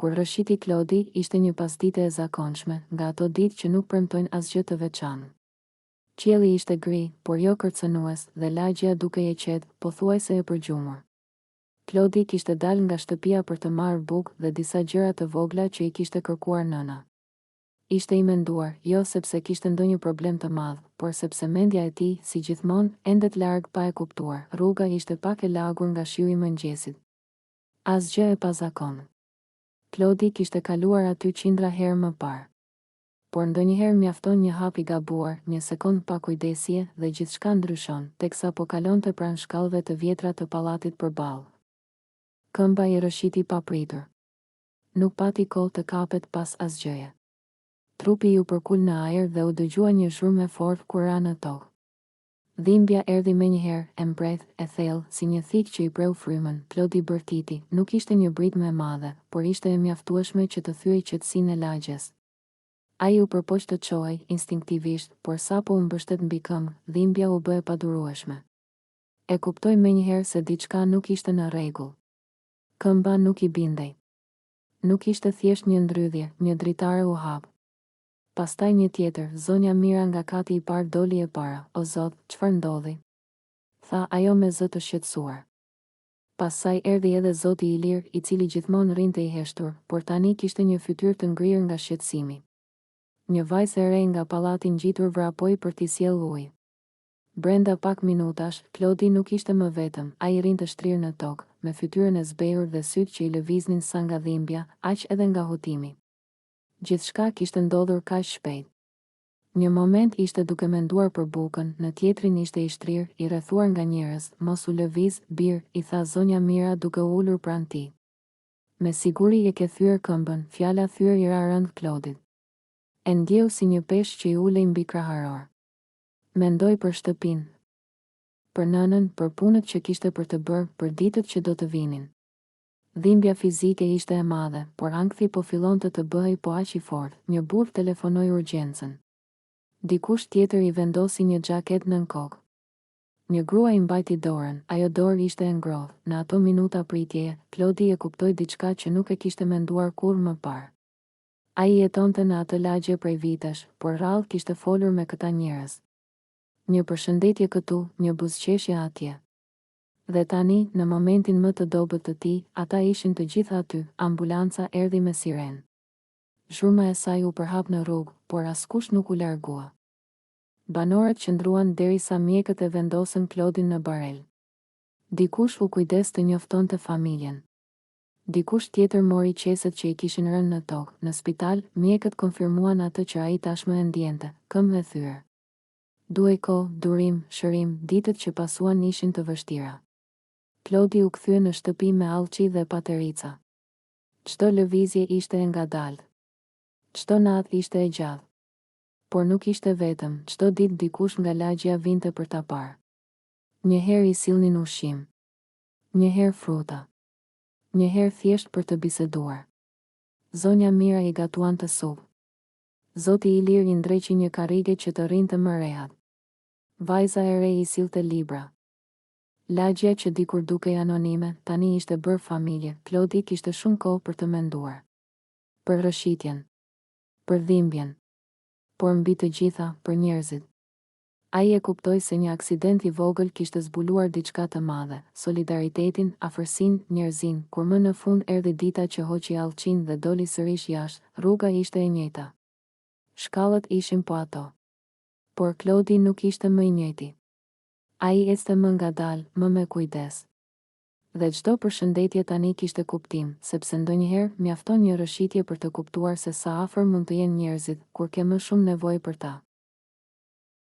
Kur rrëshqiti Klodi, ishte një pasdite e zakonshme, nga ato ditë që nuk premtojnë asgjë të veçantë. Qielli ishte gri, por jo kërcënues, dhe lagjja dukej e qetë, pothuajse e përgjumur. Klodi kishte dalë nga shtëpia për të marrë bukë dhe disa gjëra të vogla që i kishte kërkuar nëna. Ishte i menduar, jo sepse kishte ndonjë problem të madh, por sepse mendja e tij, si gjithmonë, endet larg pa e kuptuar. Rruga ishte pak e lagur nga shiu i mëngjesit. Asgjë e pazakontë. Klodi kishte kaluar aty qindra herë më parë. Por ndonjëherë mjafton një hap i gabuar, një sekondë pakujdesie, dhe gjithçka ndryshon, teksa po kalonte pranë shkallëve të vjetra të pallatit përballë. Këmba i rrëshqiti papritur. Nuk pati kohë të kapet pas asgjëje. Trupi iu përkul në ajër dhe u dëgjua një zhurmë e fortë kur ra në tokë. Dhimbja erdhi menjëherë, e mprehtë, e thellë, si një thikë që i preu frymën, Klodi bërtiti, nuk ishte një britmë e madhe, por ishte e mjaftueshme që të thyejë qetësinë e lagjes. Ai u përpoq të çohej, instinktivisht, por sapo u mbështet mbi këmbë, dhimbja u bë e padurueshme. E kuptoi menjëherë se diçka nuk ishte në rregull. Këmba nuk i bindej. Nuk ishte thjesht një ndrydhje, një dritare u hap. Pastaj një tjetër, zonja Mira nga kati i parë doli e para, O Zot, çfarë ndodhi? Tha ajo me zë të shqetësuar. Pas saj erdhi edhe zoti Ilir, i cili gjithmonë rrinte i heshtur, por tani kishte një fytyrë të ngrirë nga shqetësimi. Një vajzë e re nga pallati ngjitur vrapoi për t'i sjellë ujë. Brenda pak minutash, Klodi nuk ishte më vetëm, ai rrinte shtrirë në tokë, me fytyrën e zbehur dhe sytë që i lëviznin sa nga dhimbja, aq edhe nga hutimi. Gjithçka kishte ndodhur kaq shpejt. Një moment ishte duke menduar për bukën, në tjetrin ishte i shtrirë, i rrethuar nga njerëz, Mos u lëviz, bir, i tha zonja Mira duke u ulur pranë tij. Me siguri e ke thyer këmbën, fjala thyer i ra rëndë Klodit. E ndjeu si një peshë që i ulej mbi kraharor. Mendoi për shtëpinë. Për nënën, për punët që kishte për të bërë, për ditët që do të vinin. Dhimbja fizike ishte e madhe, por ankthi po fillonte të bëhej po aq i fortë. Një burrë telefonoi urgjencën. Dikush tjetër i vendosi një xhaketë nën kokë. Një grua i mbajti dorën, ajo dorë ishte e ngrohtë. Në ato minuta pritjeje, Klodi e kuptoi diçka që nuk e kishte menduar kurrë më parë. Ai jetonte në atë lagje prej vitesh, por rrallë kishte folur me këta njerëz. Një përshëndetje këtu, një buzëqeshje atje. Dhe tani, në momentin më të dobët të tij, ata ishin të gjithë aty, ambulanca erdhi me sirenë. Zhurma e saj u përhap në rrugë, por askush nuk u largua. Banorët qëndruan derisa mjekët e vendosën Klodin në barelë. Dikush u kujdes të njoftonte familjen. Dikush tjetër mori qeset që i kishin rënë në tokë. Në spital, mjekët konfirmuan atë që ai tashmë e ndiente, këmbë e thyer. Duhej kohë, durim, shërim, ditët që pasuan ishin të vështira. Klodi u kthye në shtëpi me allçi dhe paterica. Çdo lëvizje ishte e ngadaltë. Çdo natë ishte e gjatë. Por nuk ishte vetëm, çdo ditë dikush nga lagjja vinte për ta parë. Një herë i sillnin ushqim. Një herë fruta. Një herë thjesht për të biseduar. Zonja Mira i gatuante supë. Zoti Ilir i ndreqi një karrige që të rrinte më rehat. Vajza e re i sillte libra. Lagjja që dikur dukej anonime, tani ishte bërë familje, Klodi kishte shumë kohë për të menduar. Për rrëshqitjen. Për dhimbjen. Por mbi të gjitha, për njerëzit. Ai e kuptoi se një aksident i vogël kishte zbuluar diçka të madhe, solidaritetin, afërsinë, njerëzinë, kur më në fund erdhi dita që hoqi allçinë dhe doli sërish jashtë, rruga ishte e njëjta. Shkallët ishin po ato. Por Klodi nuk ishte më i njëjti. Ai ecte më ngadalë, më me kujdes. Dhe çdo përshëndetje tani kishte kuptim, sepse ndonjëherë, mjafton një rrëshqitje për të kuptuar se sa afër mund të jenë njerëzit, kur ke më shumë nevojë për ta.